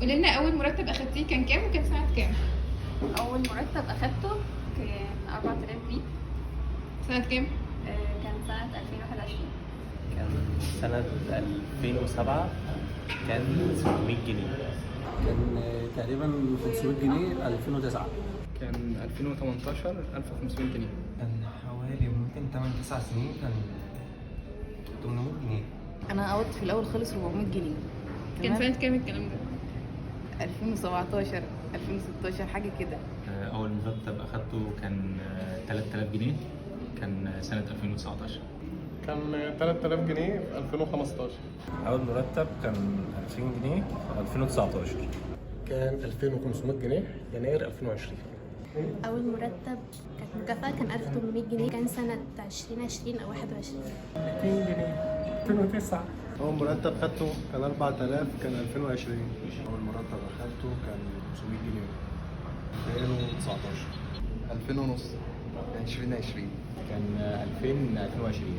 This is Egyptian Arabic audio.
قولي لنا اول مرتب اخدتيه كان كام وكان سنة كام؟ اول مرتب اخدته كان 4000 جنيه. سنة كام؟ كان سنة 2021. كان سنة 2007، كان 600 جنيه. كان تقريبا 500 جنيه، 2009. كان 2018، 1500 جنيه. كان حوالي ممكن 8 9 سنين، كان 800 جنيه. انا قبضت في الاول خالص 400 جنيه. كان تمام؟ سنة كام الكلام ده؟ 2017، 2016، حاجة كده. أول مرتب أخدته كان 3000 جنيه، كان سنة 2019. كان 3000 جنيه في 2015. أول مرتب كان 2000 جنيه في 2019. كان 2500 جنيه، يناير 2020. أول مرتب كانت مكافأة، كان 1800 جنيه، كان سنة 2020 أو 21. 200 جنيه، 2009. أول مرتب خدته كان 4000، كان 2020. أول مرتب أخدته كان 500 جنيه، 2019. 2000 ونص، 2020. كان 2000 2020.